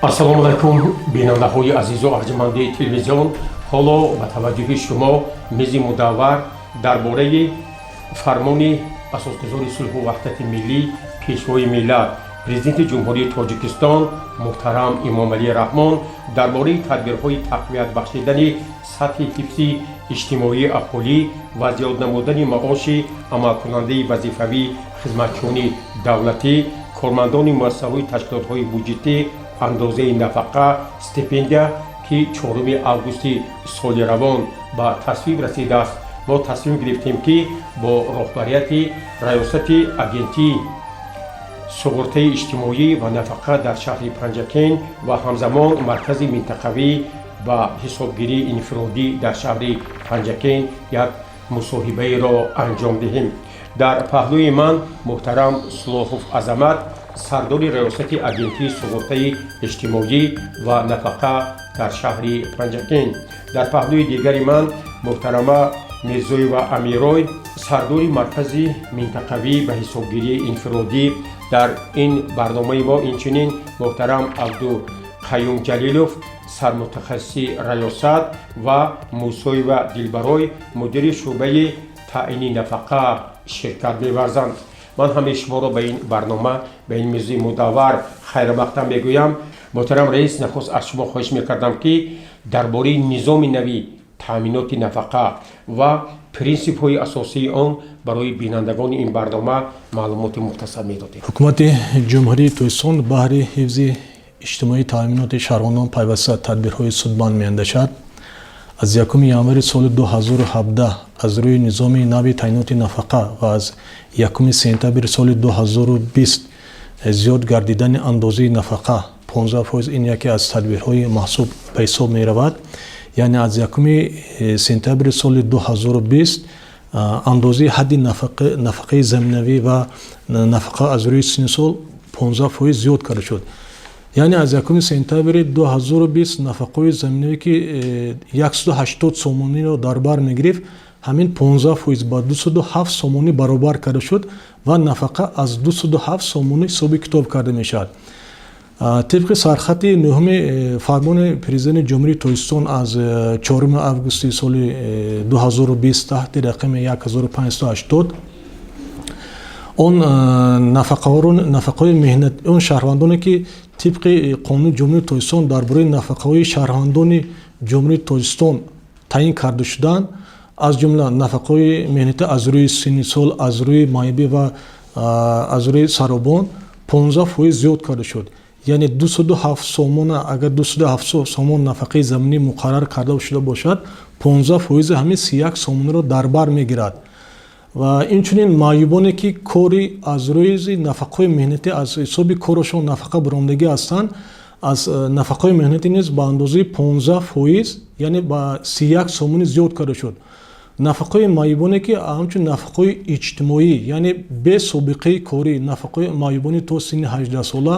Ассалому алайкум, бинандаҳои азизу арҷманди телевизион. Ҳоло ба таваҷҷӯҳи шумо мизи мудаввар дар бораи фармони Асосгузори сулҳу ваҳдати миллӣ, Пешвои миллат, Президенти Ҷумҳурии Тоҷикистон муҳтарам Эмомалӣ Раҳмон дар бораи тадбирҳои тақвият бахшидани сатҳи ҳифзи иҷтимоии аҳолӣ ва зиёд намудани маоши амалкунандаи вазифавӣ, хизматчиёни давлатӣ, кормандони муассисаҳои ташкилотҳои буҷетӣ, андозаи нафақа, стипендия, ки 4 августи соли равон ба тасвиб расидааст, мо тасмим гирифтем, ки бо роҳбарияти Раёсати Агентии суғуртаи иҷтимоӣ ва нафақа дар шаҳри Панҷакент ва ҳамзамон Маркази минтақавӣ ба ҳисобгирии инфиродӣ дар шаҳри Панҷакент як мусоҳибаеро анҷом диҳем. Дар паҳлӯи ман муҳтарам Сулохов Азамат, сардори Раёсати Агентии суғуртаи иҷтимоӣ ва нафақа дар шаҳри Панҷакент, дар паҳлӯи дигари ман муҳтарама Мирзоева Амирой, сардори Маркази минтақавӣ ба ҳисобгирии инфиродӣ. Дар ин барномаи мо инчунин муҳтарам Абдуқаюм Ҷалилов, сармутахассиси раёсат, ва Мусоева Дилбарой, мудири шӯъбаи таъини нафақа ширкат меварзанд. Ман ҳамаи шуморо ба ин барнома, ба ин мизи мудаввар хайрмақдам мегӯям. Муҳтарам раис, нахуст аз шумо хоҳиш мекардам, ки дар бораи низоми нави таъминоти нафақа ва принсипҳои асосии он барои бинандагони ин барнома маълумоти мухтасар медодед. Ҳукумати Ҷумҳурии Тоҷикистон баҳри ҳифзи иҷтимоии таъминоти шаҳрвандон пайваста тадбирҳои судманд меандешад. Аз 1 январи соли 2017 аз рӯи низоми нави таъиноти нафақа ва аз 1 сентябри соли 2020 зиёд гардидани андозаи нафақа 15%, ин яке аз тадбирҳои маҳсуб ба ҳисоб меравад. Яъне аз 1 сентябри соли 2020 андозаи ҳадди нафақаи заминавӣ ва нафақа аз рӯи синни сол 15% зиёд карда шуд. Яъне аз 1 сентябри 2020 нафақаҳои заминавӣ, ки 180 сомониро дар бар мегирифт, ҳамин 15% ба 207 сомонӣ баробар карда шуд ва нафақа аз 207 сомонӣ ҳисоби китоб карда мешавад. Тибқи сархати нӯҳуми фармони Президенти Ҷумҳурии Тоҷикистон аз 4 августи соли 2020 таҳти рақами 1580, он нафақаҳои меҳнат, он шаҳрвандоне, ки тибқи Қонуни Ҷумҳурии Тоҷикистон дар бораи нафақаҳои шаҳрвандони Ҷумҳурии Тоҷикистон таъин карда шуданд, аз ҷумла нафақаҳои меҳнатӣ аз рӯи синни сол, аз рӯи маъюбӣ ва аз рӯи саробон, 15% зиёд карда шуд. Яъне 207 сомона, агар 207 сомон нафақаи заминӣ муқаррар карда шуда бошад, 15 фоизи ҳамин 31 сомониро дар бар мегирад. Ва инчунин маъюбоне, ки кори аз рӯи нафақаҳои меҳнатӣ, аз ҳисоби корашон нафақа баромадагӣ ҳастанд, аз нафақаҳои меҳнатӣ низ ба андозаи 15%, яъне ба 31 сомонӣ зиёд карда шуд. Нафақаҳои маъюбоне, ки ҳамчун нафақаҳои иҷтимоӣ, яъне бе собиқаи корӣ, нафақаҳои маъюбони то синни 18сола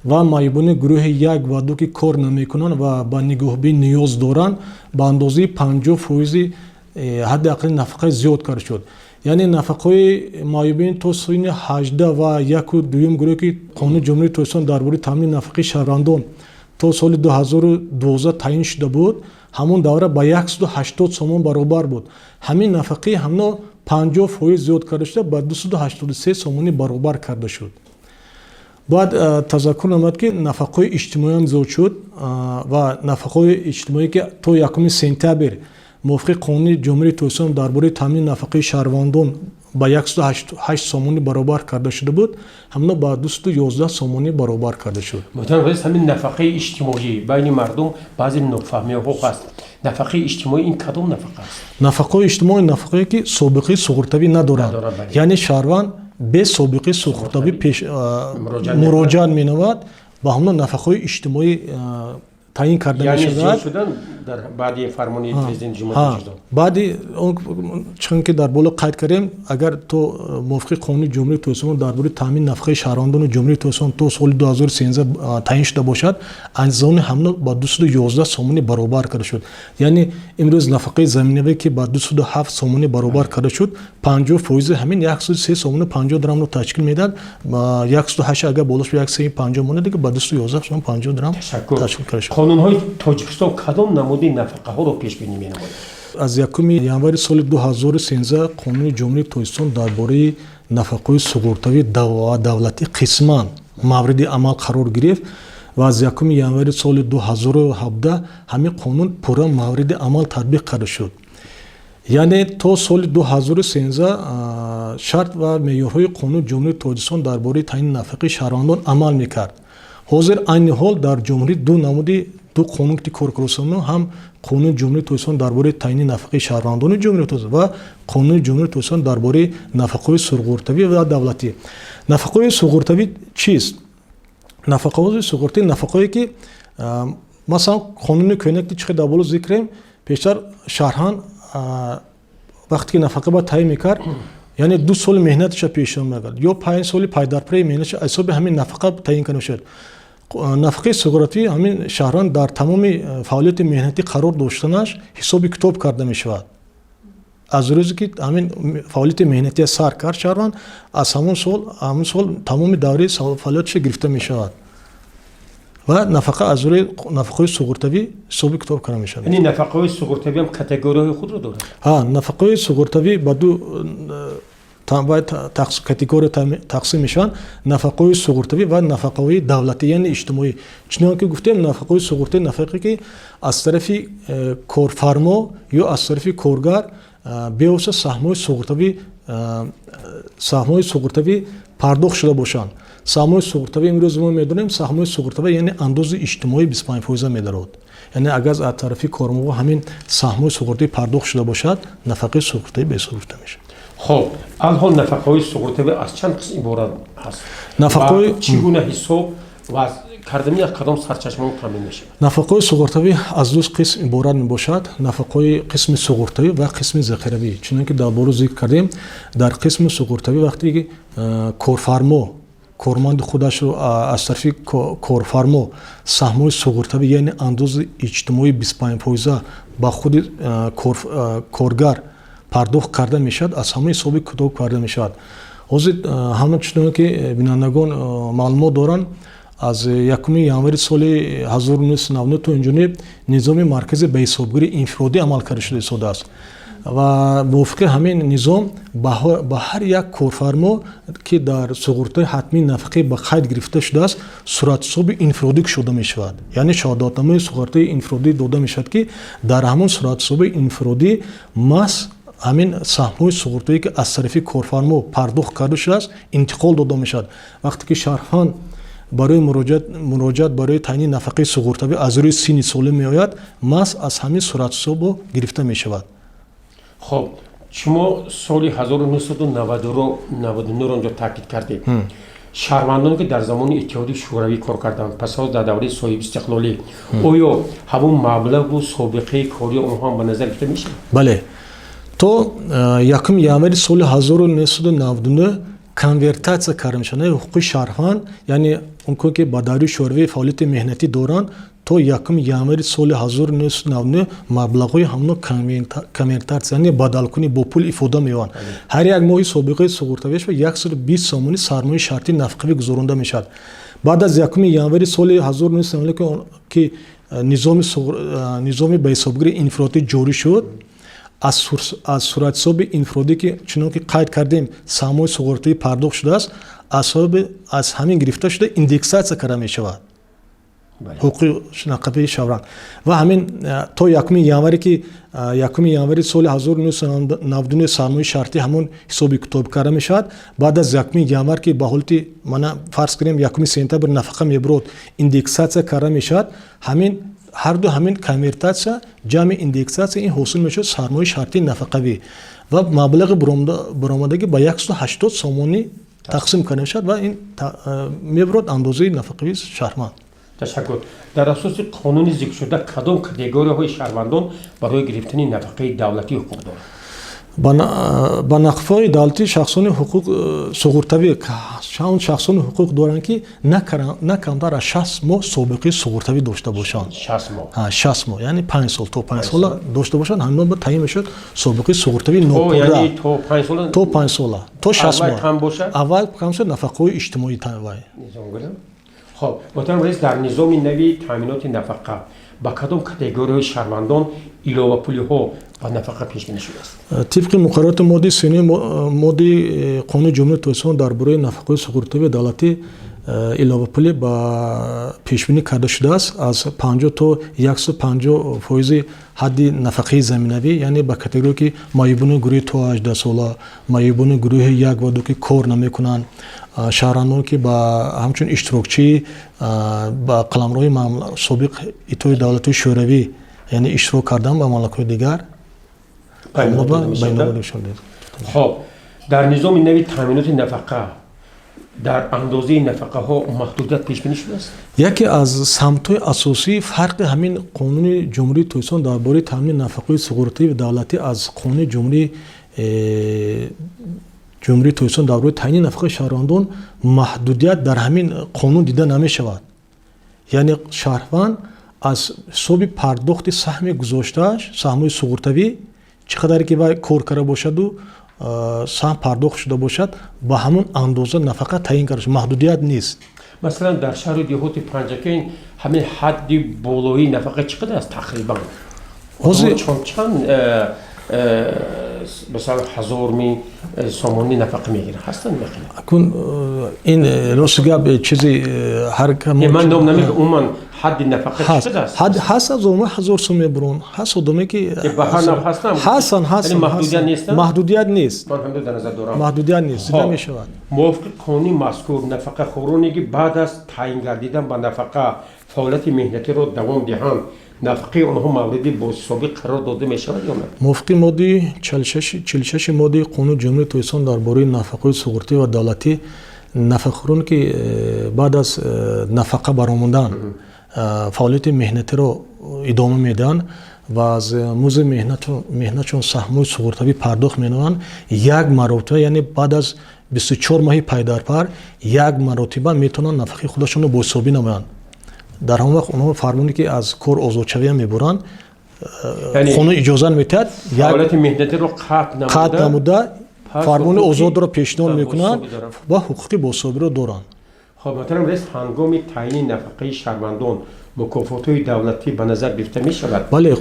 ва маъюбони гурӯҳи як ва ду, ки кор намекунанд ва ба нигоҳбин ниёз доранд, ба андозаи 50 фоизи ҳадди аққали нафақа зиёд карда шуд. Яъне нафақаҳои маъюбин то синни 18 ва яку дуюм гурӯҳ, ки Қонуни Ҷумҳурии Тоҷикистон дар бораи таъмини нафақаи шаҳрвандон то соли 2012 таъин шуда буд, ҳамон давра ба 180 сомон баробар буд, ҳамин нафақаи ҳамно 50% зиёд карда шуда, ба 283 сомонӣ баробар карда шуд. Бояд тазаккур намояд, ки нафақаҳои иҷтимоиам зиёд шуд ва нафақаҳои иҷтимоӣ, ки то 1 сентябр мувофиқи Қонуни Ҷумҳурии Тоҷикистон дар бораи таъмини нафақаи шаҳрвандон ба 108 сомонӣ баробар карда шуда буд, ҳамно ба 211 сомонӣ баробар карда шуд. Муҳтарам раис, ҳамин нафақаи иҷтимоӣ, байни мардум баъзе нофаҳмиҳо ҳаст. Нафақаи иҷтимоӣ ин кадом нафақа аст? Нафақаҳои иҷтимоӣ нафақае, ки собиқаи суғуртавӣ надоранд, яъне шаҳрванд бе собиқаи суғуртавӣ пеш муроҷиат менамояд, ба ҳамон нафақаҳои иҷтимоӣ таъин карда мешавад. Дар баъди фармони президенти Ҷумҳурии Тоҷикистон. Баъди он, чун ки дар боло қайд кардем, агар то мувофиқи қонуни Ҷумҳурии Тоҷикистон дар бораи таъмини нафақаи шаҳрвандони Ҷумҳурии Тоҷикистон то соли 2013 таъин шуда бошад, аз они ҳамно ба 211 сомонӣ баробар карда шуд. Яъне имрӯз нафақаи заминавӣ, ки ба 207 сомонӣ баробар карда шуд, 50 фоизи ҳамин 103 сомони 50 драмро ташкил медиҳад. 108 агар болош 150 монад, дига ба 211 сомон 50 драм ташкил карда шуд. Қонунҳои Тоҷикистон кадом намуди нафақаҳоро пешбинӣ менамояд? Аз 1 январи соли 2013 қонуни Ҷумҳурии Тоҷикистон дар бораи нафақаҳои суғуртавӣ ва давлатӣ қисман мавриди амал қарор гирифт ва аз 1 январи соли 2017 ҳамин қонун пурра мавриди амал татбиқ карда шуд. Яъне то соли 2013 шарт ва меъёрҳои қонуни Ҷумҳурии Тоҷикистон дар бораи таъини нафақаи шаҳрвандон амал мекард. Ҳозир, айни ҳол, дар ҷумҳурӣ ду намуди, ду қонун ки кор карда, ҳам қонуни Ҷумҳурии Тоҷикистон дар бораи таъини нафақаи шаҳрвандони Ҷумҳурии Тоҷикистон ва қонуни Ҷумҳурии Тоҷикистон дар бораи нафақаҳои суғуртавӣ ва давлатӣ. Нафақаҳои суғуртавӣ чист? Нафақаҳои суғуртавӣ нафақаҳое, ки масалан, қонуни кӯҳна, ки чӣ дар боло зикр кардем, пештар шаҳрванд вақте ки нафақа ба таъин мекард, яъне 2 соли меҳнаташа пешниҳод мекард ё 5 соли пайдарпайи меҳнаташа, аз ҳисоби ҳамин нафақа таъин карда мешавад. Нафақаи суғуртавӣ ҳамин шаҳрванд дар тамоми фаъолияти меҳнатӣ қарор доштанаш ҳисоби китоб карда мешавад. Аз рӯзе ки ҳамин фаъолияти меҳнатия сар кард шаҳрванд, аз ҳамон сол тамоми давраи фаъолияташа гирифта мешавад ва нафақа аз рӯи нафақаҳои суғуртавӣ ҳисоби китоб карда мешавад. Яъне нафақаҳои суғуртавӣ ҳам категорияҳои худро дорад? Ҳа, нафақаҳои суғуртавӣ ба ду категория тақсим мешаванд: нафақаҳои суғуртавӣ ва нафақаҳои давлатӣ, яъне иҷтимоӣ. Чунон ки гуфтем, нафақаҳои суғуртавӣ нафақе, ки аз тарафи корфармо ё аз тарафи коргар бевосита саҳмҳои суғуртавӣ пардохт шуда бошанд. Саҳмҳои суғуртавӣ, имрӯз мо медонем, саҳмҳои суғуртавӣ, яъне андози иҷтимоӣ 25 фоиза медарод. Яъне агар аз тарафи кормаҳо ҳамин саҳмҳои суғуртавӣ пардохт шуда бошад, нафақаи суғуртавӣ ба ҳисоб гирифта мешавад. Хоб, алҳол нафақаҳои суғуртавӣ аз чанд қисм иборат аст? Нафақаҳои Чӣ гуна ҳисоб ва кардани, аз кадом сарчашмаҳо таъмин мешавад? Нафақаҳои суғуртавӣ аз ду қисм иборат мебошад: нафақаҳои қисми суғуртавӣ ва қисми захиравӣ. Чунон ки дар боло зикр кардем, дар қисми суғуртавӣ вақте ки корфармо корманди худашро, аз тарафи корфармо саҳмҳои суғуртавӣ, яъне андози иҷтимоии 25 фоиза ба худи коргар пардохт карда мешавад, аз ҳамаи ҳисоби китоб карда мешавад. Ҳозир ҳама, чунон ки бинандагон маълумот доранд, аз 1 январи соли 1999 то инҷониб низоми маркази ба ҳисобгирии инфиродӣ амал карда шуда истодааст ва мувофиқи ҳамин низом ба ҳар як корфармо, ки дар суғуртаи ҳатмии нафақӣ ба қайд гирифта шудааст, суратҳисоби инфиродӣ кушода мешавад, яъне шаҳодатномаи суғуртаи инфиродӣ дода мешавад, ки дар ҳамон суратҳисоби инфиродӣ маҳз ҳамин саҳмҳои суғуртавӣ, ки аз тарафи корфармо пардохт карда шудааст, интиқол дода мешавад. Вақте ки шаҳрванд барои муроҷиат барои таъини нафақаи суғуртавӣ аз рӯи синни солӣ меояд, маҳз аз ҳамин суратҳисобо гирифта мешавад. Хоб, шумо соли 1999-ро онҷо таъкид кардед. Шаҳрвандоне, ки дар замони Иттиҳоди Шӯравӣ кор карданд, пас аз дар давраи соҳибистиқлолӣ, оё ҳамон маблағу собиқаи кории онҳо ҳам ба назар гирифта мешавад? Бале, то 1 январи соли 1999 конвертатсия карда мешавад ҳуқуқи шаҳрванд, яъне онҳое, ки ба давраи шӯравӣ фаъолияти меҳнатӣ доранд, то 1 январи соли 1999 маблағҳои ҳамно конвертатсия, яъне бадалкунӣ бо пул ифода меёбанд. Ҳар як моҳи собиқаи суғуртавиаш 120 сомонӣ сармояи шартии нафақавӣ гузаронда мешавад. Баъд аз 1 январи соли 1999, ки низоми ба ҳисобгирии инфиродӣ ҷорӣ шуд, аз суратҳисоби инфиродӣ, ки чунон ки қайд кардем, саҳмҳои суғуртавӣ пардохт шудааст, аз ҳамин гирифта шуда, индексатсия карда мешавад ҳуқуқи нафақаи шаҳрванд. Ва ҳамин то 1 январе, ки 1 январи соли 1999 сармояи шартӣ ҳамон ҳисоби китоб карда мешавад, баъд аз 1 январ, ки ба ҳолати, мана, фарз кунем, 1 сентябр нафақа мебурод, индексатсия карда мешавад. Ҳамин ҳарду, ҳамин конвертатсия ҷамъи индексатсия, ин ҳосил мешавад сармояи шартии нафақавӣ ва маблағи баромадагӣ ба 180 сомонӣ тақсим карда мешавад ва ин мебурод андозаи нафақавии шаҳрванд. Ташаккур. Дар асоси қонуни зикршуда кадом категорияҳои шаҳрвандон барои гирифтани нафақаи давлатӣ ҳуқуқ доранд? Ба нафақаи давлатӣ шахсони ҳуқуқ суғуртавӣ, он шахсони ҳуқуқ доранд, ки на камтар аз 60 моҳ собиқаи суғуртавӣ дошта бошанд. 60 моҳ. 60 моҳ, яъне 5 сол, то 5 сола дошта бошанд. Ҳамин ба таъин мешавад собиқаи суғуртавӣ нопурра. То 5 сола, то 60 моҳ. Аввал кам шуд нафақаҳои иҷтимоӣ. Хоб, муҳтарам раис, дар низоми нави таъминоти нафақа ба кадом категорияҳои шаҳрвандон иловапулиҳо ва нафақа пешбинӣ шудааст? Тибқи муқаррароти моддаи 39 моддаи Қонуни Ҷумҳурии Тоҷикистон дар бораи нафақаҳои суғуртавии давлатӣ иловапулӣ ба пешбинӣ карда шудааст аз 50 то 150 фоизи ҳадди нафақаи заминавӣ, яъне ба категория ки маъюбони гурӯҳи то 18 сола, маъюбони гурӯҳи як ва ду, ки кор намекунанд, шаҳрвандоне, ки ба ҳамчун иштирокчии ба қаламрои собиқ Иттиҳоди Давлатии Шӯравӣ, яъне иштирок кардан ба мамлакатҳои дигар. Хоб, дар низоми нави таъминоти нафақа дар андозаи нафақаҳо маҳдудият пешбинӣ шудааст? Яке аз самтҳои асосии фарқи ҳамин Қонуни Ҷумҳурии Тоҷикистон дар бораи таъмини нафақаҳои суғуртавии давлатӣ аз Қонуни Ҷумҳурии Тоҷикистон дар бораи таъини нафақаи шаҳрвандон, маҳдудият дар ҳамин қонун дида намешавад. Яъне шаҳрванд аз ҳисоби пардохти саҳми гузоштааш, саҳмҳои суғуртавӣ, чӣ қадаре ки вай кор карда бошаду саҳм пардохт шуда бошад, ба ҳамон андоза нафақа таъин карда шуда, маҳдудият нест. Масалан, дар шаҳру деҳоти Панҷакент ҳамин ҳадди болоии нафақа чӣ қадар аст тақрибан? Чанд, масалан, ҳазорми сомонӣ нафақа мегиранд, ҳастанд? Акун ин, рости гап, чизи ҳар Ман ном намегӯям, умуман ҳадди нафақа чӣ қадар аст? Ҳаст аз умуман 1000 сум мебурон, ҳаст одаме ки Ба ҳар нав ҳастанд. Ҳастанд, ҳастанд. Маҳдудият нестанд. Маҳдудият нест. Ман ҳамдо дар назар дорам. Маҳдудият нест, дида мешавад. Мувофиқи қонуни мазкур, нафақахӯроне, ки баъд аз таъин гардидан ба нафақа фаъолияти меҳнатиро давом диҳанд, нафақаи онҳо мавриди бозҳисобӣ қарор дода мешавад ё на? Мувофиқи моддаи 46 моддаи Қонуни Ҷумҳурии Тоҷикистон дар бораи нафақаҳои суғуртавӣ ва давлатӣ, нафақахӯроне, ки баъд аз нафақа баромадан фаъолияти меҳнатиро идома медиҳанд ва аз музди меҳнатшон саҳмҳои суғуртавӣ пардохт менамоянд, як маротиба, яъне баъд аз 24 моҳи пайдарпар як маротиба метавонанд нафақаи худашонро бозҳисобӣ намоянд. Дар ҳамон вақт онҳо фармоне, ки аз кор озодшавиам мебуранд, қонун иҷоза медиҳад. Фаъолияти меҳнатиро қатъ намуда, фармони озодро пешниҳод мекунанд ва ҳуқуқи бозҳисобиро доранд. Хоб, муҳтарам раис, ҳангоми таъини нафақаи шаҳрвандон мукофотҳои давлатӣ ба назар гирифта мешавад? Бале,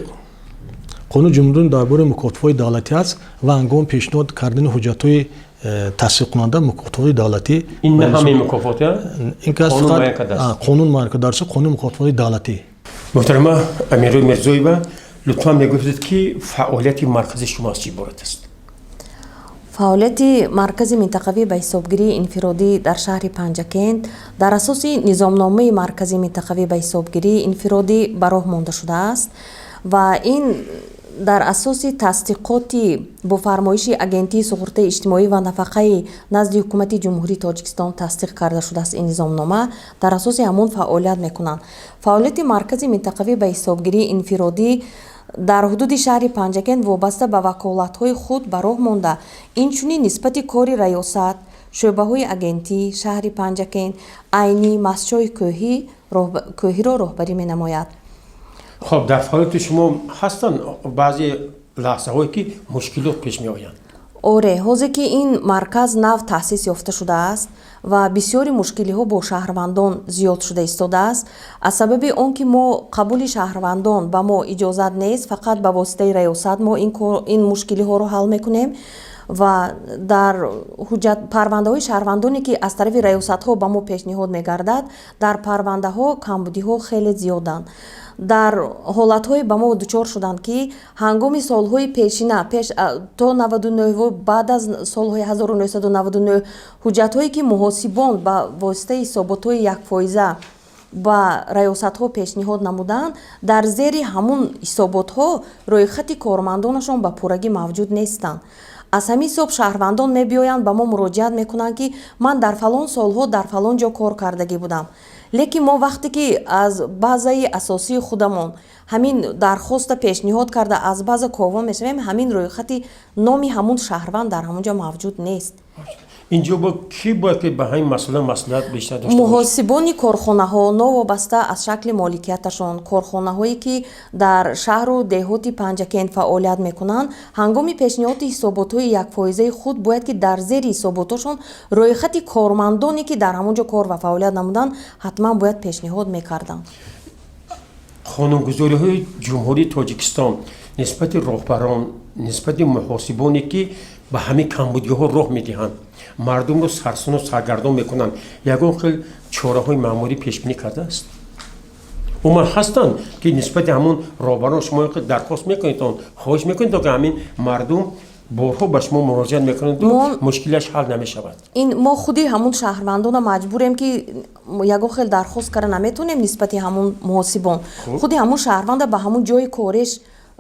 Қонуни ҷумҳурӣ дар бораи мукофотҳои давлатӣ аст ва ҳангоми пешниҳод кардани ҳуҷҷатҳои тасдиқкунанда мукофотҳои давлатӣ. Ин на ҳамаи мукофот? Ин қонун муайян карда, дар қонуни мукофотҳои давлатӣ. Муҳтарама Амирои Мирзоева, лутфан мегуфтед, ки фаъолияти маркази шумо аз чӣ иборат аст? Фаъолияти маркази минтақавӣ ба ҳисобгирии инфиродӣ дар шаҳри Панҷакент дар асоси низомномаи маркази минтақавӣ ба ҳисобгирии инфиродӣ ба роҳ монда шудааст ва ин дар асоси тасдиқоти бо фармоиши Агентии суғуртаи иҷтимоӣ ва нафақаи назди Ҳукумати Ҷумҳурии Тоҷикистон тасдиқ карда шудааст. Ин низомнома дар асоси ҳамон фаъолият мекунанд. Фаъолияти маркази минтақавӣ ба ҳисобгирии инфиродӣ дар ҳудуди шаҳри Панҷакент вобаста ба ваколатҳои худ ба роҳ монда, инчунин нисбати кори раёсат, шӯъбаҳои агентӣ шаҳри Панҷакент, Айнӣ, Мастчои Кӯҳиро роҳбарӣ менамояд. Хоб, дар фаъолияти шумо ҳастанд баъзе лаҳзаҳое, ки мушкилот пеш меоянд? Оре, ҳозир ки ин марказ нав таъсис ёфта шудааст ва бисёри мушкилиҳо бо шаҳрвандон зиёд шуда истодааст, аз сабаби он ки мо қабули шаҳрвандон ба мо иҷозат нест, фақат ба воситаи раёсат мо ин мушкилиҳоро ҳал мекунем ва дар ҳуҷҷат парвандаҳои шаҳрвандоне, ки аз тарафи раёсатҳо ба мо пешниҳод мегардад, дар парвандаҳо камбудиҳо хеле зиёданд. Дар ҳолатҳое ба мо дучор шуданд, ки ҳангоми солҳои пешина, пеш то 99, баъд аз солҳои 1999, ҳуҷҷатҳое, ки муҳосибон ба воситаи ҳисоботҳои якфоиза ба раёсатҳо пешниҳод намуданд, дар зери ҳамун ҳисоботҳо рӯйхати кормандонашон ба пуррагӣ мавҷуд нестанд. Аз ҳамин ҳисоб шаҳрвандон мебиёянд, ба мо муроҷиат мекунанд, ки ман дар фалон солҳо дар фалон ҷо кор кардагӣ будам. Лекин мо вақте ки аз базаи асосии худамон ҳамин дархоста пешниҳод карда, аз база ковон мешавем, ҳамин рӯйхати номи ҳамун шаҳрванд дар ҳамун ҷо мавҷуд нест. Инҷо бо кӣ бояд ки ба ҳамин масъала маслиҳат бештар дошта бошад? Муҳосибони корхонаҳо, новобаста аз шакли моликияташон, корхонаҳое ки дар шаҳру деҳоти Панҷакент фаъолият мекунанд, ҳангоми пешниҳоди ҳисоботҳои якфоизаи худ бояд ки дар зери ҳисоботҳошон рӯйхати кормандоне, ки дар ҳамон ҷо кор ва фаъолият намуданд, ҳатман бояд пешниҳод мекарданд. Қонунгузориҳои Ҷумҳурии Тоҷикистон нисбати роҳбарон, нисбати муҳосибоне, ки ба ҳамин камбудиҳо роҳ медиҳанд, мардумро сарсуну саргардон мекунанд, ягон хел чораҳои маъмурӣ пешбинӣ кардааст? Умуман ҳастанд, ки нисбати ҳамон роҳбарон шумо дархост мекунедон, хоҳиш мекунед, ки ҳамин мардум борҳо ба шумо муроҷиат мекунанду мушкилиаш ҳал намешавад? Ин мо худи ҳамун шаҳрвандона маҷбурем, ки ягон хел дархост карда наметавонем нисбати ҳамун муҳосибон. Худи ҳамун шаҳрванда ба ҳамун ҷои кореш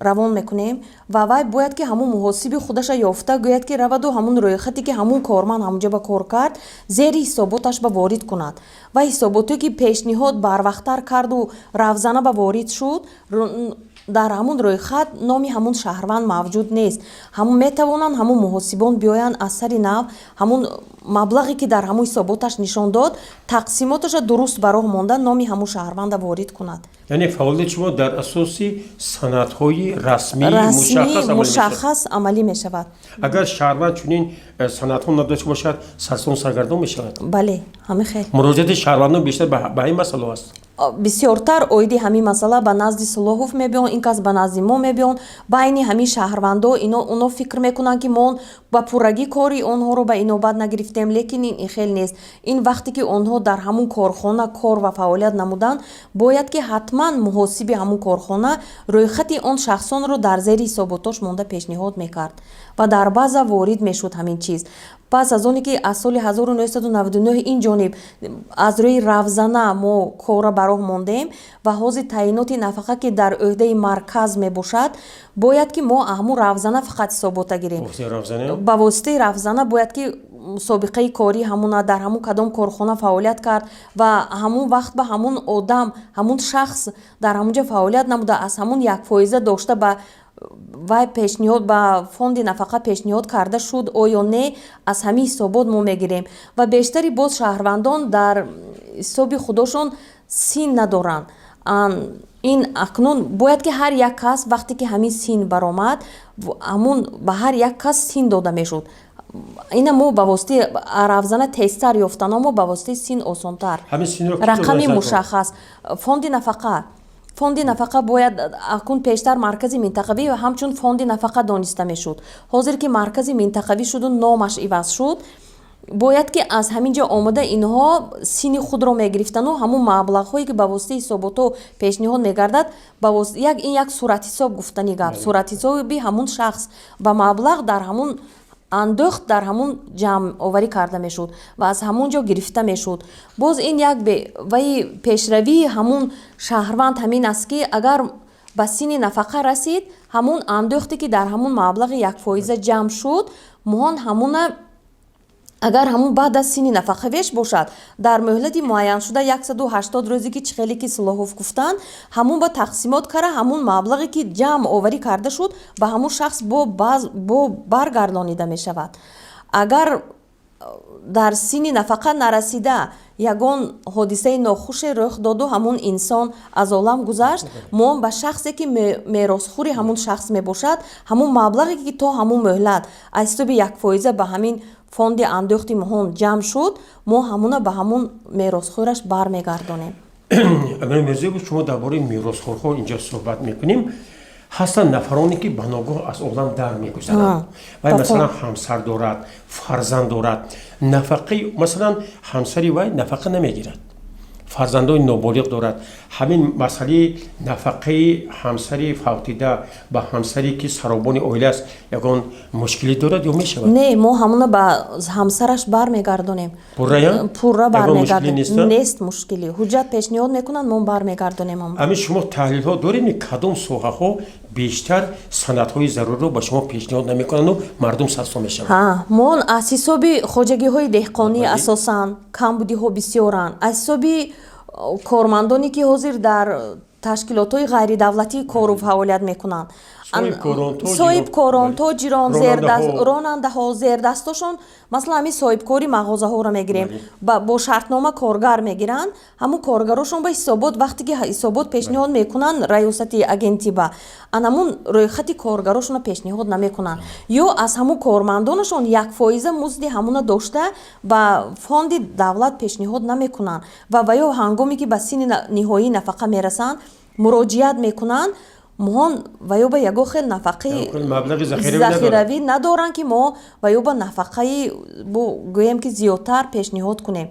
равон мекунем ва вай бояд ки ҳамун муҳосиби худаша ёфта, гӯяд, ки раваду ҳамун рӯйхате, ки ҳамун корманд ҳамунҷо ба кор кард, зери ҳисоботаш ба ворид кунад. Ва ҳисоботое, ки пешниҳод барвақттар карду равзана ба ворид шуд, дар ҳамун рӯйхат номи ҳамун шаҳрванд мавҷуд нест. Ҳамун метавонанд ҳамун муҳосибон биёянд, аз сари нав ҳамун маблағе, ки дар ҳамун ҳисоботаш нишон дод, тақсимоташа дуруст ба роҳ монда, номи ҳамун шаҳрванда ворид кунад. Яъне фаъолияти шумо дар асоси санадҳои расмӣ мушаххас амалӣ мешавад. Агар шаҳрванд чунин санадҳо надошта бошад, сарсон саргардон мешавад. Бале, ҳамин хел. Муроҷиати шаҳрвандон бештар ба ҳамин масъала аст? Бисёртар оиди ҳамин масъала ба назди Сулоҳов мебиён, ин кас ба назди мо мебиён. Байни ҳамин шаҳрвандо ино оно фикр мекунанд, ки мо ба пуррагӣ кори онҳоро ба инобат нагирифтем, лекин ин хел нест. Ин вақте ки онҳо дар ҳамун корхона кор ва фаъолият намуданд, бояд ки ҳатман муҳосиби ҳамун корхона рӯйхати он шахсонро дар зери ҳисоботош монда пешниҳод мекард ва дар база ворид мешуд ҳамин чиз. Пас аз оне ки аз соли 1999 ин ҷониб аз рӯи равзана мо корра ба роҳ мондем ва ҳозир таъиноти нафақа, ки дар ӯҳдаи марказ мебошад, бояд ки мо ҳамун равзана фақат ҳисобота гирем. Ба воситаи равзана бояд ки собиқаи корӣ ҳамуна, дар ҳамун кадом корхона фаъолият кард ва ҳамун вақт ба ҳамун одам, ҳамун шахс дар ҳамун ҷо фаъолият намуда, аз ҳамун 1% дошта, ба вай пешниҳод, ба фонди нафақа пешниҳод карда шуд оё не, аз ҳамин ҳисобот мо мегирем. Ва бештари боз шаҳрвандон дар ҳисоби худошон син надоранд. Ин акнун бояд ки ҳар як кас, вақте ки ҳамин син баромад, ҳамун ба ҳар як кас син дода мешуд. Ина мо ба воситаи равзана тезтар ёфтан, мо ба воситаи син осонтар. Рақами мушаххас фонди нафақа бояд акун пештар маркази минтақавӣ ва ҳамчун фонди нафақа дониста мешуд. Ҳозир ки маркази минтақавӣ шуду номаш иваз шуд, бояд ки аз ҳамин ҷо омода инҳо сини худро мегирифтану ҳамун маблағҳое, ки ба воситаи ҳисоботҳо пешниҳод мегардад, ин як суратҳисоб гуфтани гап, суратҳисоби ҳамун шахс ба маблағ дар ҳамун андӯхт, дар ҳамун ҷамъоварӣ карда мешуд ва аз ҳамун ҷо гирифта мешуд. Боз ин як ваи пешравии ҳамун шаҳрванд ҳамин аст, ки агар ба синни нафақа расид, ҳамун андӯхте, ки дар ҳамун маблағи 1% ҷамъ шуд, моҳон ҳамуна, агар ҳамун баъд аз синни нафақавеш бошад, дар муҳлати муайяншуда 180 рӯзе, ки чихеле ки Силоҳов гуфтанд, ҳамун ба тақсимот кара, ҳамун маблағе, ки ҷамъ оварӣ карда шуд, ба ҳамун шахс бо баргардонида мешавад. Агар дар синни нафақа нарасида ягон ҳодисаи нохуше рӯх доду ҳамун инсон аз олам гузашт, мо ба шахсе, ки меросхӯри ҳамун шахс мебошад, ҳамун маблағе, ки то ҳамун муҳлат аз ҳисоби 1% ба ҳамин фонди андӯхти моҳон ҷамъ шуд, мо ҳамуна ба ҳамун меросхӯраш бармегардонем. Амир Мирзоев, шумо дар бораи меросхӯрҳо инҷо суҳбат мекунем. Ҳастанд нафароне, ки ба ногоҳ аз олам дар мегузаранд. Вай, масалан, ҳамсар дорад, фарзанд дорад. Нафақаи, масалан, ҳамсари вай нафақа намегирад. Фарзандони ноболиғ дорад. Ҳамин масъалаи нафақаи ҳамсари фавтида ба ҳамсаре, ки саробони оила аст, ягон мушкилӣ дорад ё мешавад? Не, мо ҳамона ба ҳамсараш бармегардонем. Пуррая? Пурра. Ягон мушкилӣ Бармегардонем. Нест, а? Нест мушкилӣ. Ҳуҷҷат пешниҳод мекунанд, мо бармегардонем ҳамон. Ҳамин шумо таҳлилҳо доред, кадом соҳаҳо бештар санадҳои заруриро ба шумо пешниҳод намекунанду мардум сарсон мешаванд? Ҳа, мо аз ҳисоби хоҷагиҳои деҳқонӣ асосан камбудиҳо бисёранд, аз ҳисоби кормандоне, ки ҳозир дар ташкилотҳои ғайридавлатӣ кору фаъолият мекунанд. Соҳибкорон, тоҷирон. Соҳибкорон, тоҷирон, ронандаҳо. Ронандаҳо, зердастошон. Масалан, ҳамин соҳибкори мағозаҳоро мегирем, бо шартнома коргар мегиранд. Ҳамун коргарошон ба ҳисобот, вақте ки ҳисобот пешниҳод мекунанд раёсати агентӣ, ба анамун рӯйхати коргарошонро пешниҳод намекунанд ё аз ҳамун кормандонашон 1 фоиза музди ҳамуна дошта ба фонди давлат пешниҳод намекунанд ва ё ҳангоме ки ба синни ниҳоии нафақа мерасанд, муроҷиат мекунанд, моҳон ва ё ба ягон хел нафақаи Ягон хел маблағи захиравӣ надоранд. Захиравӣ надоранд, ки мо ва ё ба нафақаи бо гӯем, ки зиёдтар пешниҳод кунем.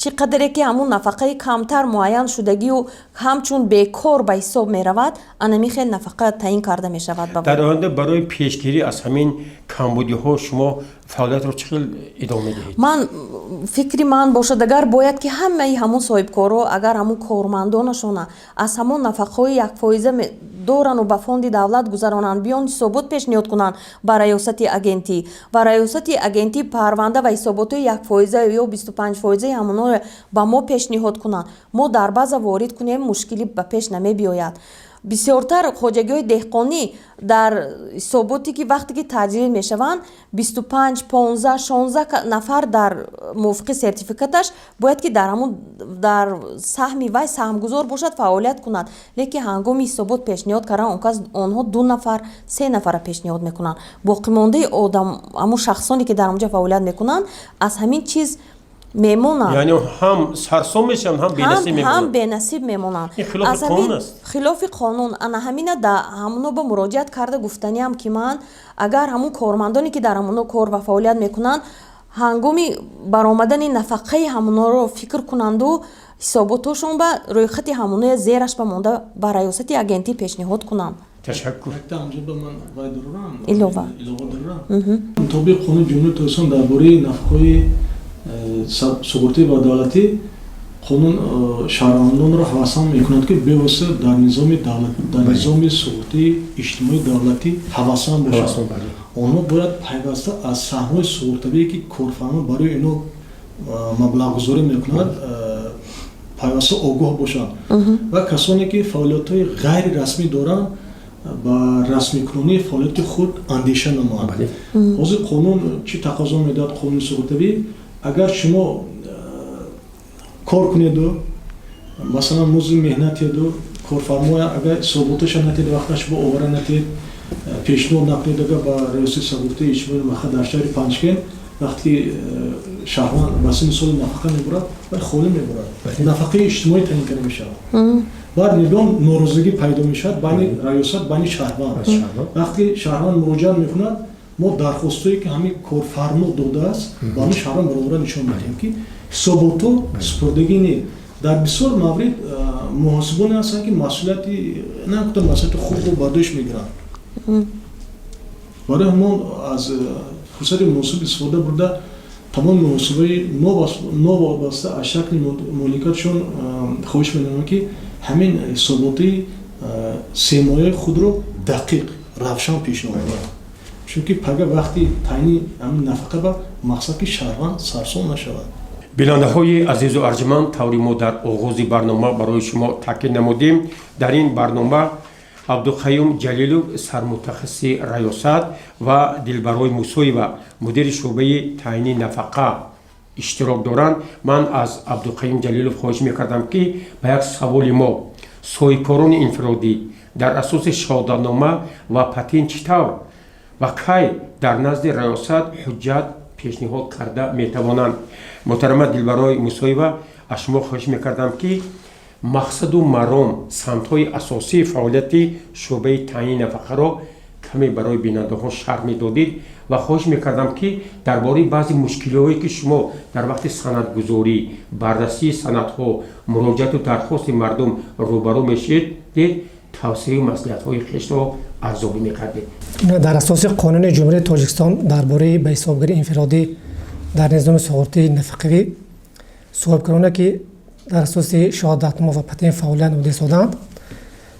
Чӣ қадаре ки ҳамун нафақаи камтар муайян шудагию ҳамчун бекор ба ҳисоб меравад, анами хел нафақа таъин карда мешавад ба Дар оянда барои пешгирӣ аз ҳамин камбудиҳо шумо фаъолиятро чӣ хел идома медиҳед? Ман, фикри ман бошад, агар бояд ки ҳамаи ҳамун соҳибкоро, агар ҳамун кормандонашона аз ҳамон нафақаҳои 1 фоиза дорану ба фонди давлат гузаронанд, биён ҳисобот пешниҳод кунанд ба раёсати агентӣ ва раёсати агентӣ парванда ва ҳисоботҳои 1 фоиза ё 25 фоизаи ҳамонҳоро ба мо пешниҳод кунанд, мо дар база ворид кунем, мушкилӣ ба пеш намебиёяд. Бисёртар хоҷагиҳои деҳқонӣ дар ҳисоботе, ки вақте ки таҷлил мешаванд, 25, 15, 16 нафар дар мувофиқи сертификаташ бояд ки дар ҳамун дар саҳми вай саҳмгузор бошад, фаъолият кунад, лекин ҳангоми ҳисобот пешниҳод кардан он кас онҳо ду нафар, се нафара пешниҳод мекунанд. Боқимондаи одам, ҳамун шахсоне, ки дар ҳамонҷа фаъолият мекунанд, аз ҳамин чиз мемонанд. Яъне ҳам сарсон мешаванд, ҳам бенасиб ҳам мемонанд. Бенасиб мемонанд. Ин хилофи Аз ҳамин қонун аст. Хилофи қонун. Ана ҳамина да ҳамоно ба муроҷиат карда гуфтаниам, ки ман агар ҳамун кормандоне, ки дар ҳамоно кор ва фаъолият мекунанд, ҳангоми баромадани нафақаи ҳамоноро фикр кунанду ҳисоботҳошон ба рӯйхати ҳамоноя зераш ба монда ба раёсати агентӣ пешниҳод кунанд. Ташаккур. Якта ҳамҷо ба ман вай дорам. Илова. Илова дорам. Мутобиқ қонуни Ҷумҳурии Тоҷикистон дар бораи нафақаҳои суғуртӣ ва давлатӣ, қонун шаҳрвандонро ҳавасманд мекунад, ки бевосита дар низоми давлат, дар низоми суғуртии иҷтимоии давлатӣ ҳавасманд бошанд. Ҳавасманд, бале. Онҳо бояд пайваста аз саҳмҳои суғуртавие, ки корфармо барои инҳо маблағгузорӣ мекунад, пайваста огоҳ бошанд ва касоне, ки фаъолиятҳои ғайрирасмӣ доранд, ба расмикунонии фаъолияти худ андеша намоянд. Ҳозир қонун чӣ тақозо медиҳад? Қонуни суғуртавӣ, агар шумо кор кунеду, масалан, музди меҳнатеду, корфармоя агар ҳисоботаша натиҳед, вақташ бо овара натиҳед, пешниҳод накунед, агар ба раёсати суғуртаи иҷтимоӣ маха дар шаҳри Панҷкент, вақте ки шаҳрванд ба синни соли нафақа мебурад, вай холӣ мебурад, нафақаи иҷтимоӣ таъин карда мешавад. Баъд мебиён норозигӣ пайдо мешавад байни раёсат, байни шаҳрванд. Вақте ки шаҳрванд муроҷиат мекунад, мо дархостҳое, ки ҳамин корфармо додааст, ба ҳамин шаҳрванд бароварда нишон медиҳем, ки ҳисоботҳо супурдагӣ не. Дар бисёр маврид муҳосибоне ҳастанд, ки масъулияти на гуфта, масъулияти худро ба дӯш мегиранд. Барои ҳамон аз фурсати муносиб истифода бурда, тамоми муҳосибаи новобаста аз шакли моликиятшон хоҳиш менамоям, ки ҳамин ҳисоботи семоҳаи худро дақиқ, равшан пешниҳод кунанд, чунки пага вақти таъини ҳамин нафақа ба мақсад, ки шаҳрванд сарсон нашавад. Бинандаҳои азизу арҷманд, таври мо дар оғози барнома барои шумо таъкид намудем, дар ин барнома Абдуқаюм Ҷалилов, сармутахассиси раёсат, ва Дилбарой Мусоева, мудири шӯъбаи таъини нафақа иштирок доранд. Ман аз Абдуқаюм Ҷалилов хоҳиш мекардам, ки ба як саволи мо: соҳибкорони инфиродӣ дар асоси шаҳодатнома ва патент чӣ тавр ва кай дар назди раёсат ҳуҷҷат пешниҳод карда метавонанд? Муҳтарама Дилбарой Мусоева, аз шумо хоҳиш мекардам, ки мақсаду маром, самтҳои асосии фаъолияти шӯъбаи таъини нафақаро Каме барои бинандаҳо шарҳ медодед ва хоҳиш мекардам, ки дар бораи баъзе мушкилиҳое, ки шумо дар вақти санадгузорӣ, баррасии санадҳо, муроҷиату дархости мардум рӯбарӯ мешедед, тавсияю маслиҳатҳои хешро арзёбӣ мекардед. Дар асоси Қонуни Ҷумҳурии Тоҷикистон дар бораи ба ҳисобгирии инфиродӣ дар низоми суғуртии нафақавӣ, соҳибкороне, ки дар асоси шаҳодатнома ва патент фаъолият намуда истодаанд,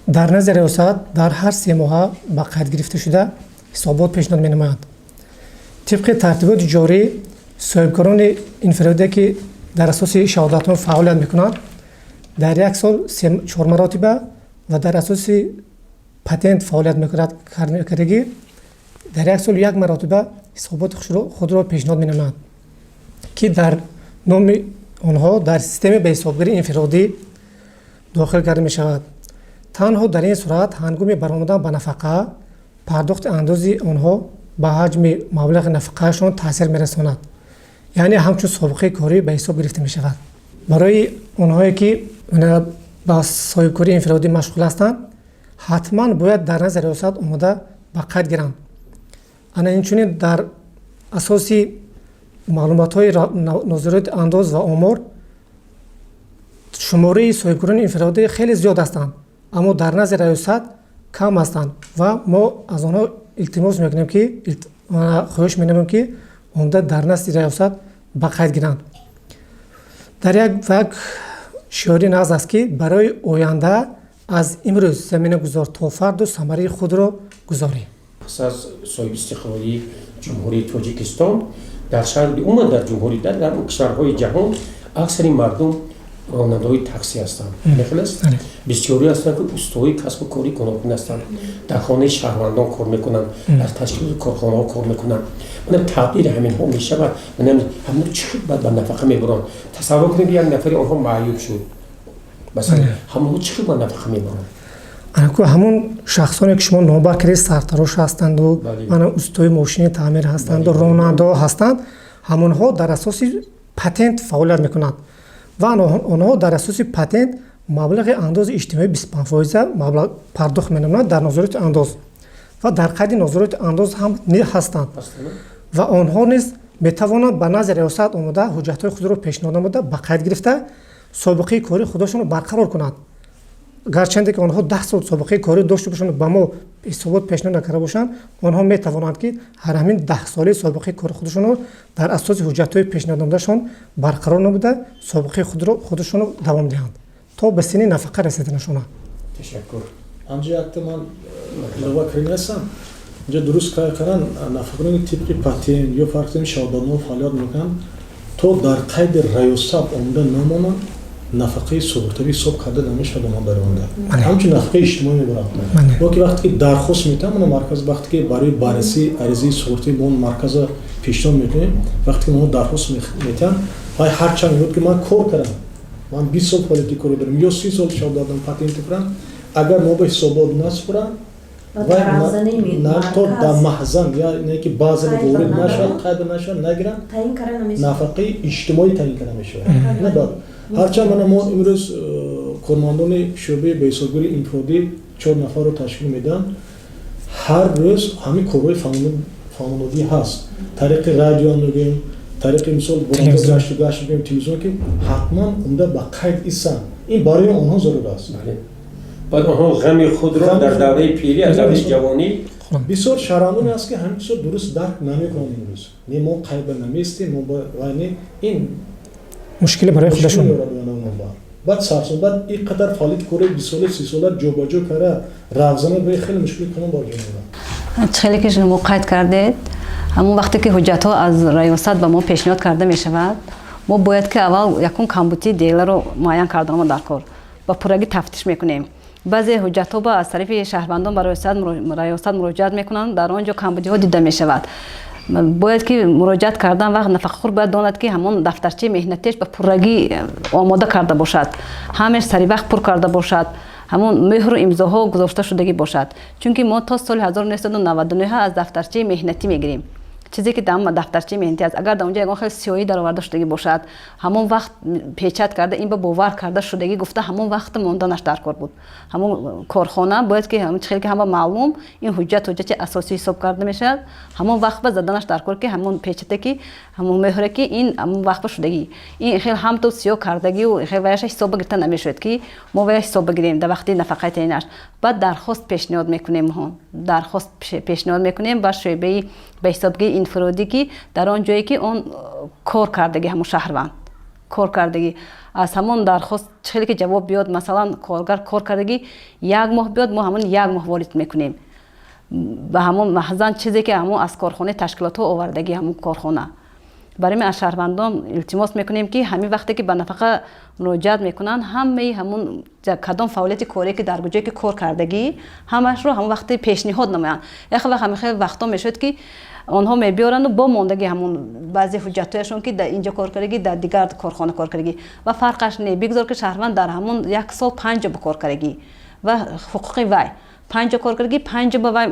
дар назди риёсат дар ҳар 3 моҳа ба қайд гирифта шуда, ҳисобот пешниҳод менамоянд. Тибқи тартиботи ҷорӣ, соҳибкорони инфиродие, ки дар асоси шаҳодатнома фаъолият мекунанд, дар як сол чор маротиба ва дар асоси патент фаъолият мекардагӣ дар як сол як маротиба ҳисоботи худро пешниҳод менамоянд, ки дар номи онҳо дар системаи ба ҳисобгирии инфиродӣ дохил карда мешавад. Танҳо дар ин сурат ҳангоми баромадан ба нафақа пардохти андози онҳо ба ҳаҷми маблағи нафақаашон таъсир мерасонад, яъне ҳамчун собиқаи корӣ ба ҳисоб гирифта мешавад. Барои онҳое, ки ба соҳибкории инфиродӣ машғул ҳастанд, ҳатман бояд дар назди риёсат омода ба қайд гиранд. Ана инчунин, дар асоси маълумотҳои Нозироти андоз ва омор, шумораи соҳибкорони инфиродӣ хеле зиёд ҳастанд, аммо дар назди раёсат кам ҳастанд ва мо аз онҳо илтимос мекунем, ки хоҳиш менамоем, ки омода дар назди раёсат ба қайд гиранд. Дар як шиори нағз аст, ки барои оянда аз имрӯз замина гузор, то фарду самараи худро гузорӣ. Пас аз соҳибистиқлолии Ҷумҳурии Тоҷикистон дар шаҳри, умуман дар ҷумҳурӣ, дар кишварҳои ҷаҳон аксари мардум ронандаҳои таксӣ ҳастанд. Мехел аст, бисёре ҳастанд, ки устоҳои касбу кори гуногун ҳастанд, дар хонаи шаҳрвандон кор мекунанд, дар ташкилоти корхонаҳо кор мекунанд. Манам тақдири ҳаминҳо мешавад. Ҳамино чӣ хел ба нафақа мебаранд? Тасаввур кунед, як нафари онҳо маъюб шуд, масалан, ҳамонҳо чӣ хел ба нафақа мебаранд? Анаку, ҳамон шахсоне, ки шумо номбар кардед, сартарош ҳастанду ана устои мошини таъмир ҳастанду ронандаҳо ҳастанд, ҳамонҳо дар асоси патент фаъолият мекунанд ва онҳо дар асоси патент маблағи андози иҷтимоӣ 25 фоиза маблағ пардохт менамоянд дар Нозироти андоз ва дар қайди Нозироти андоз ҳам ҳастанд. Ва онҳо низ метавонанд ба назди риёсат омода, ҳуҷҷатҳои худро пешниҳод намуда, ба қайд гирифта, собиқаи кори худашонро барқарор кунанд. Гарчанде ки онҳо 10 сол собиқаи корӣ дошта бошанд, ба мо ҳисобот пешниҳод накарда бошанд, онҳо метавонанд, ки ҳар ҳамин 10-солаи собиқаи кори худашонро дар асоси ҳуҷҷатҳои пешниҳод намудашон барқарор намуда, собиқаи худро худашонро давом диҳанд то ба синни нафақа расиданашона. Ташаккур. Анҷа якта ман илова кардастам. Инҷа дуруст кардан, нафақаи тибқи патент ё фарқ шаҳодатнома фаъолият мекунанд, то дар қайди раёсат омода намонанд, нафақаи суғуртавӣ ҳисоб карда намешавад. Онҳо дар оянда ҳамчун нафақаи иҷтимоӣ мебаранд. Мо ки вақте ки дархост метаҳам ана марказ, вақте ки барои баррасии аризаи суғуртавӣ мо марказа пешниҳод мекунем, вақте ки онҳо дархост метаҳанд, вай ҳарчанд мегӯяд, ки ман кор кардам, ман 20 сол фаъолияти корӣ дорам ё 30 сол шаҳодатнома патенти кунам, агар мо ба ҳисобот насупоранд, то дар маҳзан яъне ки баъзе ворид нашавад, қайд нашавад, нагиранд, нафақаи иҷтимоӣ таъин карда мешавад. Ҳарчанд мана мо имрӯз кормандони шӯъбаи беҳисобгирии инфиродӣ чор нафарро ташкил медиҳанд, ҳар рӯз ҳамин корҳои фаҳмонодӣ ҳаст. Тариқи радио мегӯем, тариқи мисол гашту гашт мегӯем, телевизион, ки ҳатман умда ба қайд истанд. Ин барои онҳо зарур аст. Баъд онҳо ғами худро дар давраи пирӣ аз давраи ҷавонӣ. Бисёр шаҳрвандоне аст, ки ҳамин чизо дуруст дарк намекунанд. Имрӯз не, мо қайба наместем, мо не, ин мушкиле барои худашон. Баъд сарсон, баъд ин қадар фаъолияти кори 20-сола, 30-сола ҷобаҷо карда равзана ба хеле мушкили кунон бар ҷо меорад. Хеле ки шумо қайд кардед, ҳамон вақте ки ҳуҷҷатҳо аз раёсат ба мо пешниҳод карда мешавад, мо бояд ки аввал якум камбудии деларо муайян карданомо дар кор ба пуррагӣ тафтиш мекунем. Баъзе ҳуҷҷатҳо ба аз тарафи шаҳрвандон ба раёсат муроҷиат мекунанд, дар он ҷо камбудиҳо дида мешавад. Бояд ки муроҷиат кардан вақт нафақахӯр бояд донад, ки ҳамон дафтарчаи меҳнатиаш ба пуррагӣ омода карда бошад, ҳамеш сари вақт пур карда бошад, ҳамон меҳру имзоҳо гузошта шудагӣ бошад, чунки мо то соли 1999 аз дафтарчаи меҳнатӣ мегирем. Чизе ки дар дафтарчаи меҳнатӣ аст, агар дар онҷо ягон хел сиёҳӣ дароварда шудагӣ бошад, ҳамон вақт печать карда, ин ба бовар карда шудагӣ гуфта, ҳамон вақт монданаш дар кор буд. Ҳамон корхона бояд ки хеле ки ҳама маълум, ин ҳуҷҷат ҳуҷҷати асосӣ ҳисоб карда мешавад. Ҳамон вақт ба заданаш дар кор, ки ҳамон печате, ки ҳамон меҳре, ки ин ҳамон вақт ба шудагӣ, ин хел ҳам то сиёҳ кардагию хел ваяша ҳисоб гирифта намешавад, ки мо вая ҳисоб бигирем дар вақти нафақаи таъинаш. Баъд дархост пешниҳод мекунем, дархост пешниҳод мекунем ба шӯъбаи ба ҳисобгирии инфиродӣ, ки дар он ҷое ки он кор кардагӣ, ҳамон шаҳрванд кор кардагӣ. Аз ҳамон дархост хеле ки ҷавоб биёд, масалан, коргар кор кардагӣ як моҳ биёд, мо ҳамон як моҳ ворид мекунем ба ҳамон маҳзан, чизе ки ҳамон аз корхонаи ташкилотҳо овардагӣ ҳамон корхона. Барои аз шаҳрвандон илтимос мекунем, ки ҳамин вақте ки ба нафақа муроҷиат мекунанд, ҳамаи ҳамун кадом фаъолияти корие, ки дар ҷое ки кор кардагӣ, ҳамашро ҳамон вақте пешниҳод намоянд. Як вақт ҳамин хел вақтҳо мешуд, ки онҳо мебиёранду бо мондагӣ ҳамун баъзе ҳуҷҷатҳояшон, ки дар инҷо кор кардагӣ, дар дигар корхона кор кардагӣ, ва фарқаш не. Бигзор, ки шаҳрванд дар ҳамун як сол панҷ ҷо ба кор кардагӣ ва ҳуқуқи вай панҷ ҷо кор кардагӣ, панҷ ҷо ба вай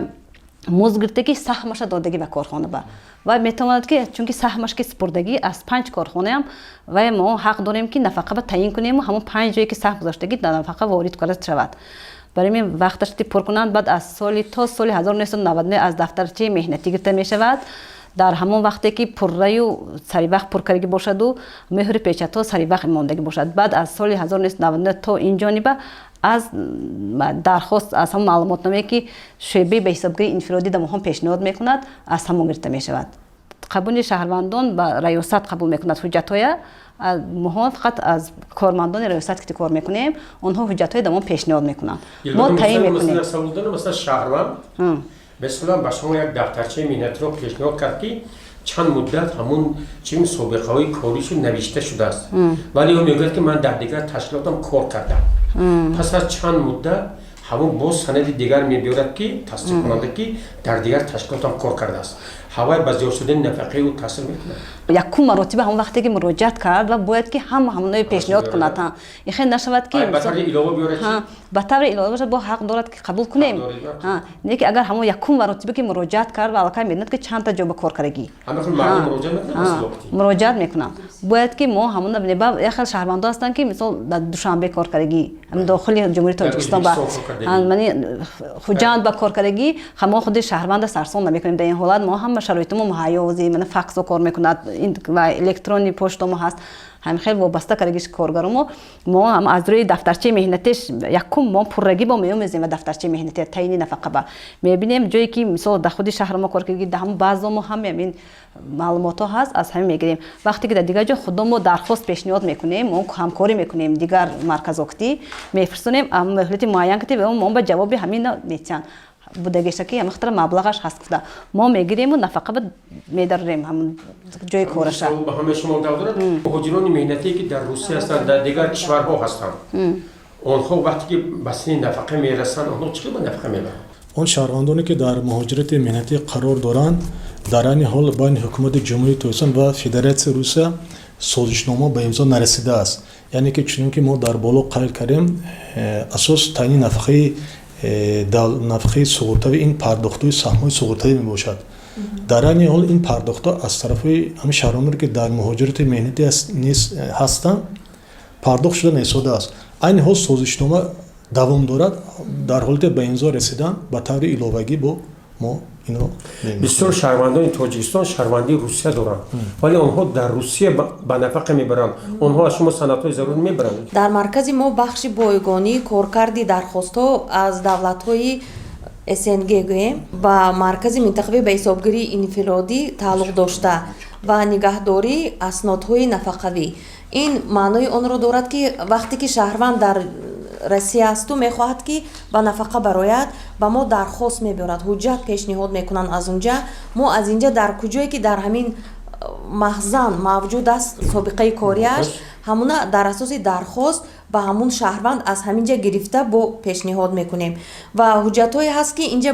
музд гирифтагӣ, саҳмаша додагӣ ба корхона ба вай метавонад, ки чунки саҳмаш ки супурдагӣ аз панҷ корхонаам, вай мо ҳақ дорем, ки нафақа ба таъин кунему ҳамон панҷ ҷое ки саҳм гузоштагӣ, дар нафақа ворид карда шавад. Барои ин вақташ пур кунанд. Баъд аз соли то соли 1999 аз дафтарчаи меҳнатӣ гирифта мешавад. Дар ҳамон вақте ки пурраю саривақт пур кардагӣ бошаду меҳри печатҳо саривақт мондагӣ бошад. Баъд аз соли 1999 то ин ҷониба аз дархост, аз ҳамон маълумотномае, ки шӯъбаи ба ҳисобгирии инфиродӣ дар моҳон пешниҳод мекунад, аз ҳамон гирифта мешавад. Қабули шаҳрвандон ба раёсат қабул мекунад ҳуҷҷатҳоя. Моҳон фақат аз кормандони раёсат ки кор мекунем, онҳо ҳуҷҷатҳои дар мо пешниҳод мекунанд, мо таъин мекунем. Масалан, шаҳрванд, масалан, ба шумо як дафтарчаи меҳнатиро пешниҳод кард, ки чанд муддат ҳамун чи собиқаҳои коришу навишта шудааст, вале ӯ мегӯяд, ки ман дар дигар ташкилотам кор кардам. Пас аз чанд муддат ҳамун боз санади дигар мебиёрад, ки тасдиқкунанда, ки дар дигар ташкилотам кор кардааст. Ҳавай ба зиёд шудани нафақаи ӯ таъсир мекунад? Якум маротиба ҳамон вақте ки муроҷиат кард ва бояд ки ҳама ҳамонои пешниҳод кунад. Ин хел нашавад, ки ба таври илова биёрад. Ба таври илова бошад, бо ҳақ дорад, ки қабул кунем. Не ки агар ҳамон якум маротиба ки муроҷиат кард ва аллакай медонад, ки чандта ҷо ба кор кардагӣ. Муроҷиат мекунанд, бояд ки мо ҳамон. Як хел шаҳрвандо ҳастанд, ки мисол дар Душанбе кор кардагӣ, дохили Ҷумҳурии Тоҷикистон, ба мани Хуҷанд ба кор кардагӣ, мо худи шаҳрванда сарсон намекунем. Дар ин ҳолат мо ҳама шароитимо муҳайё, мана факсо кор мекунад ва электронный почтамо ҳаст, ҳамин хел вобаста кардагиш коргаромо. Мо ҳам аз рӯи дафтарчаи меҳнатиш якум мо пуррагӣ бо меомезем ва дафтарчаи меҳнати таъини нафақа ба мебинем. Ҷое ки мисол дар худи шаҳр мо кор кардагӣ, дар ҳамон баъзо мо ҳами ҳамин маълумотҳо ҳаст, аз ҳамин мегирем. Вақте ки дар дигар ҷо худо мо дархост пешниҳод мекунем, мо ҳамкорӣ мекунем, дигар марказокти мефирсонем, муҳлати муайян кардем, мо ба ҷавоби ҳамин метиҳанд будагиша, ки ҳамин маблағаш ҳаст гуфта, мо мегириму нафақа ба медарорем ҳамон ҷои кораша. Ба ҳамаи шумо дав дорад. Муҳоҷирони меҳнатие, ки дар Русия ҳастанд, дар дигар кишварҳо ҳастанд, онҳо вақте ки ба синни нафақа мерасанд, онҳо чӣ ба нафақа мебаранд? Он шаҳрвандоне, ки дар муҳоҷирати меҳнатӣ қарор доранд, дар айни ҳол байни ҳукумати Ҷумҳурии Тоҷикистон ва Федератсияи Русия созишнома ба имзо нарасидааст. Яъне ки чунон ки мо дар боло қайд кардем, асос таъини нафақаи суғуртавӣ ин пардохтҳои саҳмҳои суғуртавӣ мебошад. Дар айни ҳол ин пардохтҳо аз тарафи ҳамин шаҳрвандоне, ки дар муҳоҷирати меҳнатӣ ҳастанд, пардохт шуда наистодааст. Айни ҳол созишнома давом дорад. Дар ҳолати ба имзо расидан, ба таври иловагӣ бо мо инро. Бисёр шаҳрвандони Тоҷикистон шаҳрвандии Русия доранд, вале онҳо дар Русия ба нафақа мебаранд. Онҳо аз шумо санадҳои зарур мебаранд? Дар маркази мо бахши бойгонии коркарди дархостҳо аз давлатҳои СНГ гӯем ба маркази минтақавӣ ба ҳисобгирии инфиродӣ тааллуқ дошта ва нигаҳдории аснодҳои нафақавӣ. Ин маънои онро дорад, ки вақте ки шаҳрванд дар Россия асту мехоҳад, ки ба нафақа барояд, ба мо дархост мебиёрад, ҳуҷҷат пешниҳод мекунанд аз унҷа. Мо аз инҷа дар куҷое ки дар ҳамин махзан мавҷуд аст собиқаи кориаш, ҳамуна дар асоси дархост ба ҳамун шаҳрванд аз ҳамин ҷа гирифта бо пешниҳод мекунем. Ва ҳуҷҷатҳое ҳаст, ки инҷа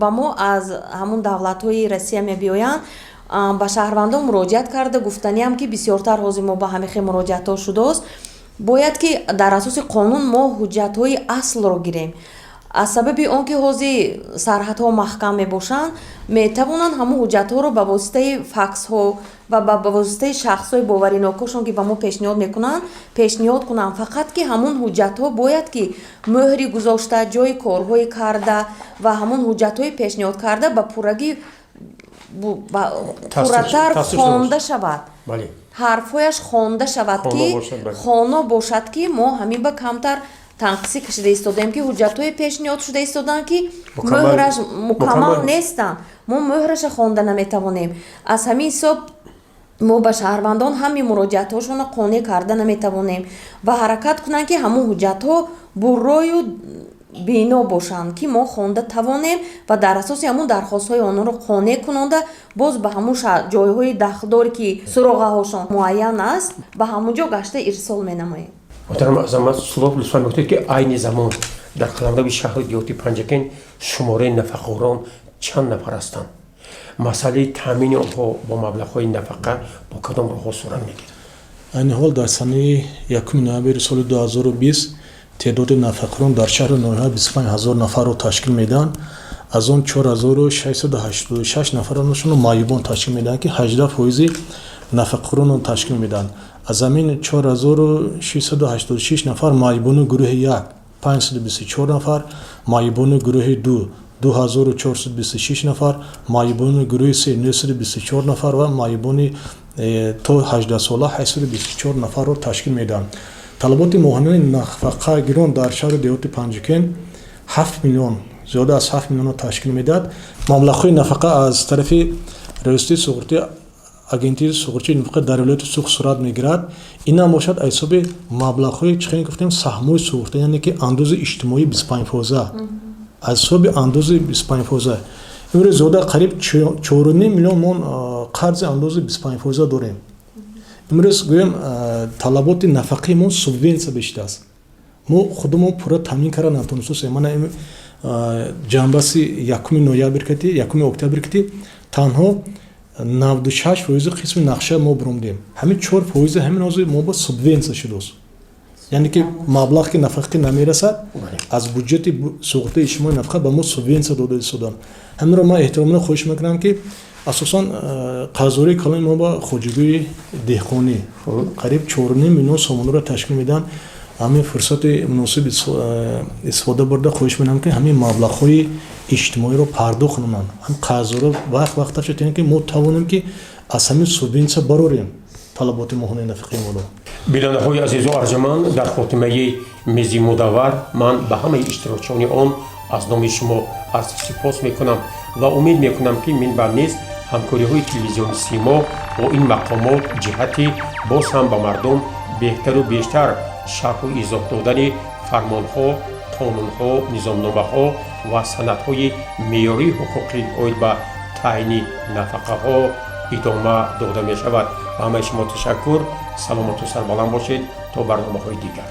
ба мо аз ҳамун давлатҳои Россия мебиёянд. Ба шаҳрвандон муроҷиат карда гуфтаниам, ки бисёртар ҳозир мо ба ҳамин хел муроҷиатҳо шудааст. Бояд ки дар асоси қонун мо ҳуҷҷатҳои аслро гирем. Аз сабаби он ки ҳозир сарҳадҳо маҳкам мебошанд, метавонанд ҳамун ҳуҷҷатҳоро ба воситаи факсҳо ва ба воситаи шахсҳои боваринокошон, ки ба мо пешниҳод мекунанд, пешниҳод кунанд. Фақат ки ҳамун ҳуҷҷатҳо бояд ки мӯҳри гузошта, ҷои корҳои карда ва ҳамун ҳуҷҷатҳои пешниҳод карда ба пуррагӣ пурратар хонда шавад, ҳарфҳояш хонда шавад, ки хоно бошад, ки мо ҳамин ба камтар танқисӣ кашида истодаем, ки ҳуҷҷатҳое пешниҳод шуда истодаанд, ки мӯҳраш мукаммал нестанд, мо мӯҳраша хонда наметавонем. Аз ҳамин ҳисоб мо ба шаҳрвандон ҳамин муроҷиатҳошонро қонеъ карда наметавонем ва ҳаракат кунанд, ки ҳамун ҳуҷҷатҳо буррою бино бошанд, ки мо хонда тавонем ва дар асоси ҳамун дархостҳои онҳоро қонеъ кунонда, боз ба ҳамун ҷойҳои дахлдоре, ки суроғаҳошон муайян аст, ба ҳамун ҷо гашта ирсол менамоем. Муҳтарам Азамат Сулов, лутфан мегуфтед, ки айни замон дар қаламрави шаҳри деҳоти Панҷакент шумораи нафақахӯрон чанд нафар ҳастанд? Масъалаи таъмини онҳо бо маблағҳои нафақа бо кадом роҳҳо сурат мегирад? Айни ҳол дар санаи 1 ноябри соли 2020 теъдоди нафақахӯрон дар шаҳру ноҳия 25 ҳазор нафарро ташкил медиҳанд. Аз он 4686 нафаронашонро маъюбон ташкил медиҳанд, ки 18 фоизи нафақахӯронро ташкил медиҳанд. Аз ҳамин 4686 нафар маъюбони гурӯҳи як, 524 нафар, маъюбони гурӯҳи ду, 2426 нафар, маъюбони гурӯҳи се, 924 нафар ва маъюбони то 18 сола 824 нафарро ташкил медиҳанд. Талаботи моҳонаи нафақагирон дар шаҳру деҳоти Панҷакент 7 миллион, зиёда аз 7 миллионро ташкил медиҳад. Маблағҳои нафақа аз тарафи Раёсати суғуртии Агентии суғуртчии нафақа дар вилояти Суғд сурат мегирад. Инам бошад аз ҳисоби маблағҳои, чӣ хеле гуфтем, саҳмҳои суғурта, яъне ки андози иҷтимоии 25 фоиза, аз ҳисоби андози 25 фоиза. Имрӯз зиёда қариб 4,5 миллион мо қарзи андози 25 фоиза дорем. Имрӯз гӯем, талаботи нафақаи мо субвенсия бештааст, мо худумон пурра таъмин карда натонистем. Мана, ҷанбаси 1 ноябр кати, 1 октябр кати танҳо 96 фоизи қисми нақша мо биромдем. Ҳамин 4 фоизи ҳамин ҳозир мо ба субвенсия шудааст, яъне ки маблағ ки нафақаи намерасад, аз буҷети суғуртаи иҷтимоии нафақа ба мо субвенсия дода истоданд. Ҳаминро ман эҳтиромона хоҳиш мекунам, ки асосан қарздории калони мо ба хоҷагии деҳқонӣ қариб 4,5 миллион сомониро ташкил медиҳанд. Ҳамин фурсати муносиб истифода бурда, хоҳиш менамам, ки ҳамин маблағҳои иҷтимоиро пардохт кунанд, ҳам қарздоро вақт вақташ, ки мо тавонем, ки аз ҳамин субвенсия барорем талаботи моҳонаи нафақаи моро. Бинандаҳои азизу арҷаманд, дар хотимаи мези мудаввар ман ба ҳамаи иштирокчиёни он аз номи шумо арзи сипос мекунам ва умед мекунам, ки минбаъд низ ҳамкориҳои телевизиони Симо бо ин мақомот ҷиҳати боз ҳам ба мардум беҳтару бештар шарҳу изоҳ додани фармонҳо, қонунҳо, низомномаҳо ва санадҳои меъёрии ҳуқуқӣ оид ба таъйини нафақаҳо идома дода мешавад. Ба ҳамаи шумо ташаккур. Саломату сарбаланд бошед то барномаҳои дигар.